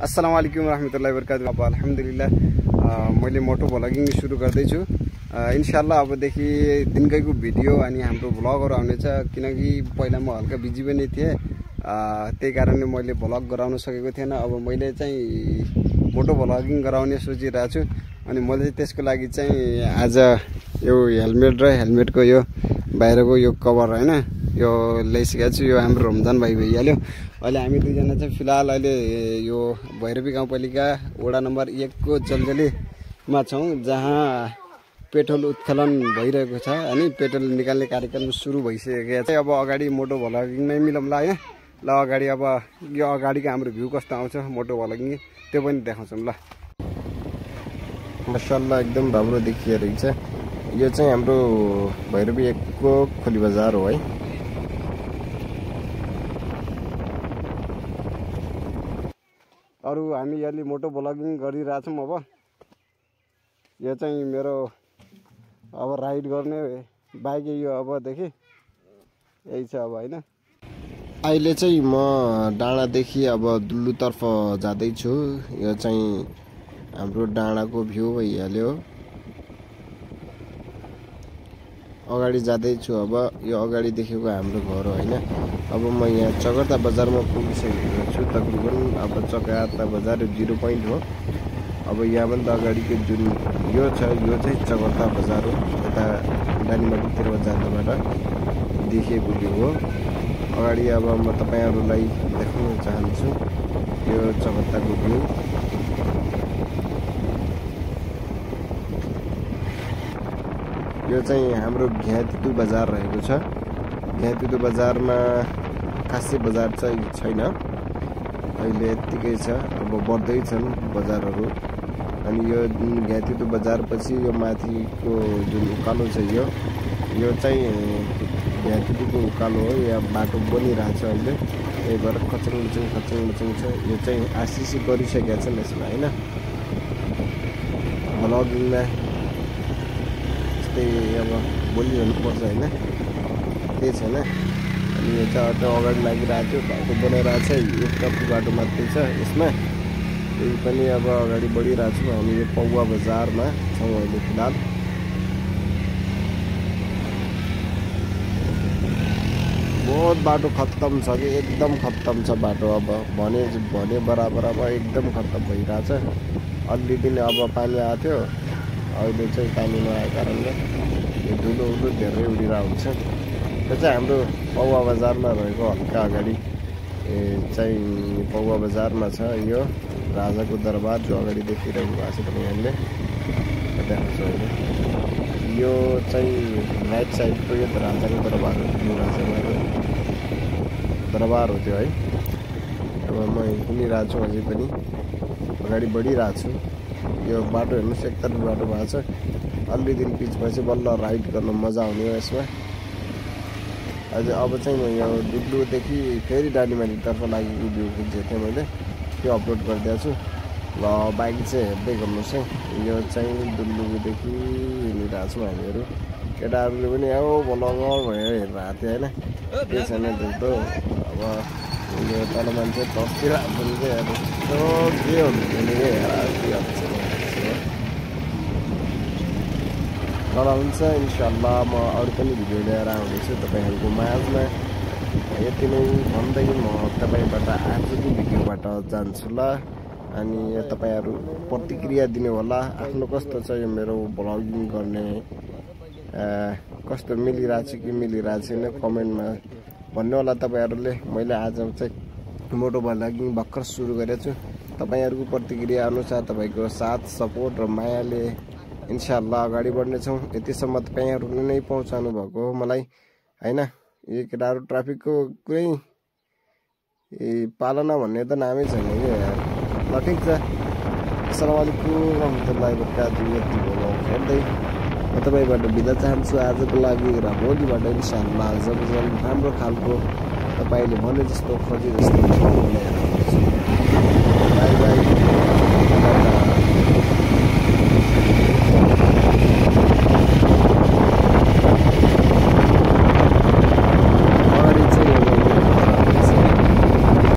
अस्सलाम वालेकुम रहमतुल्लाहि वबरकातुहू। अब अल्हम्दुलिल्लाह मैले मोटो भ्लगिङ सुरु गर्दैछु। इन्शाअल्लाह अबदेखि दिनकैको भिडियो अनि हाम्रो भ्लगहरु आउनेछ, किनकि पहिला म हल्का बिजी पनि थिएँ, त्यही कारणले मैले भ्लग गराउन सकेको थिएन। अब मैले चाहिँ मोटो भ्लगिङ गराउने सोचिरहेको छु अनि मैले त्यसको लागि चाहिँ आज यो हेलमेट र हेलमेटको यो बाहिरको यो कभर हैन यो ल्याइसकेको छु। यो हाम्रो रमजान भाइ भइहाल्यो। अहिले हामी दुईजना चाहिँ फिलहाल अहिले यो भैरवी गाउँपालिका वडा नम्बर 1 को जलजलीमा छौं, जहाँ पेट्रोल उत्खनन भइरहेको छ अनि पेट्रोल निकाल्ने कार्यक्रम सुरु भइसकेको छ। अब अगाडि मोटो भ्लगिङमै मिलौँला हैन। ल अगाडि अब यो अगाडिको हाम्रो भ्यू कस्तो आउँछ मोटो भ्लगिङ त्यो पनि देखाउँछौँ। ल माशाअल्लाह एकदम राम्रो देखिरहेको छ। यो चाहिँ हाम्रो भैरवी 1 को खोली बजार हो है। अरु हामी यसले मोटो भ्लगिङ गरिरहेछौँ। अब यो चाहिँ मेरो अब राइड गर्ने बाइक यो अबदेखि यही छ अब हैन। अहिले चाहिँ म डाँडादेखि अब दुल्लुतर्फ जाँदैछु। यो चाहिँ हाम्रो डाँडाको भ्यू भइहाल्यो। अगाडि जाँदैछु। अब यो अगाडि देखेको हाम्रो घर हो हैन। अब म यहाँ चकर्ता बजारमा पुगिसकेको छु तकरिबन। अब चकर्ता बजार 0 पोइन्ट हो। अब यहाँ भन्दा अगाडिको जुन यो छ यो चाहिँ चकर्ता बजार हो। यता डानीमाटीतिर जाँदाबाट देखेको भ्यू हो। अगाडि अब म तपाईहरुलाई देखाउन चाहन्छु यो चकर्ताको भ्यू। यो चाहिँ हाम्रो घ्यातितु बजार रहेको छ। घ्यातितु बजारमा खासै बजार चाहिँ छैन, अहिले यतिकै छ। अब बढ्दैछन् बजारहरू। अनि यो घ्यातितु बजारपछि यो माथिको जुन उकालो छ यो चाहिँ घ्यातितुको उकालो हो। यहाँ बाटो बनिरहेछ अहिले, त्यही भएर खचङ छ। यो चाहिँ आरसिसी गरिसकेका छन् यसमा हैन। भ्लगिङमा त्यही अब बोलिरहनु पर्छ हैन, त्यही छैन। अनि यो चाहिँ अटो अगाडि लागिरहेको थियो, बाटो बनाइरहेछ। एक टप्पी बाटो मात्रै छ यसमा, त्यही पनि अब अगाडि बढिरहेको छौँ। हामी यो पौवा बजारमा छौँ अहिले फिलहाल। बहुत बाटो खत्तम छ कि एकदम खत्तम छ बाटो। अब भने बराबर अब एकदम खत्तम भइरहेछ। अलि दिन अब पानी आएको थियो, अहिले चाहिँ पानी नआएको कारणले यो धुलो धेरै उडिरहेको हुन्छ। यो चाहिँ हाम्रो पौवा बजारमा रहेको हल्का अगाडि चाहिँ पौवा बजारमा छ यो राजाको दरबार, जो अगाडि देखिरहेको भएको छ तपाईहरुले देख्नुहुन्छ हैन। यो चाहिँ राइट साइडको यो राजाको दरबार हो, यो राजाको दरबार हो त्यो है। अब म हिँडिरहेको छु, अझै पनि अगाडि बढिरहेको छु। यो बाटो हेर्नुहोस्, एकतर्फी बाटो भएको छ। अलि दिन पिचपछि बल्ल राइड गर्न मजा आउने हो यसमा। अझै अब चाहिँ म यो दुल्लुदेखि फेरि डानीमाटीतर्फ लागेको भ्यू खिचेको थिएँ मैले, त्यो अपलोड गरिदिएको छु। ल बाइक चाहिँ हेर्दै गर्नुहोस् है। यो चाहिँ दुल्लुदेखि हिँडिरहेको छौँ हामीहरू। केटाहरूले पनि अब भ्लगर भयो हेरिरहेको थियो होइन, केही छैन त्यस्तो। अब यो तल मान्छे तस्तिर पनि चाहिँ अब यस्तो के हुन्छ ल हुन्छ। इन्शाअल्लाह म अरू पनि भिडियो लिएर आउनेछु तपाईहरुको माझमा। यति नै भन्दै म तपाईबाट आजको भिडियोबाट जान्छु ल। अनि तपाईहरु प्रतिक्रिया दिनु होला, आफ्नो कस्तो छ यो मेरो भ्लगिङ गर्ने, कस्तो मिलिरहेछ कि मिलिरहेछ छैन कमेन्टमा भन्नु होला तपाईहरुले। मैले आज चाहिँ मोटो भ्लगिङ भर्खर सुरु गरेको छु। तपाईहरुको प्रतिक्रिया अनुसार, तपाईको साथ सपोर्ट र मायाले इन्शाअल्लाह अगाडि बढ्नेछौँ। यतिसम्म तपाईहरुले नै पहुँचाउनु भएको हो मलाई हैन। यो केटाहरु ट्राफिकको कुनै पालना भन्ने त नामै छैन के यार। ल ठीक छ, अस्सलाम वालेकुम रहमतुल्लाहि वबरकातुहू। यति बोल्नु खेल्दै म तपाईबाट बिदा चाहन्छु आजको लागि र भोलिबाट इन्शाअल्लाह जब राम्रो खालको तपाईले भने जस्तो खोजे जस्तो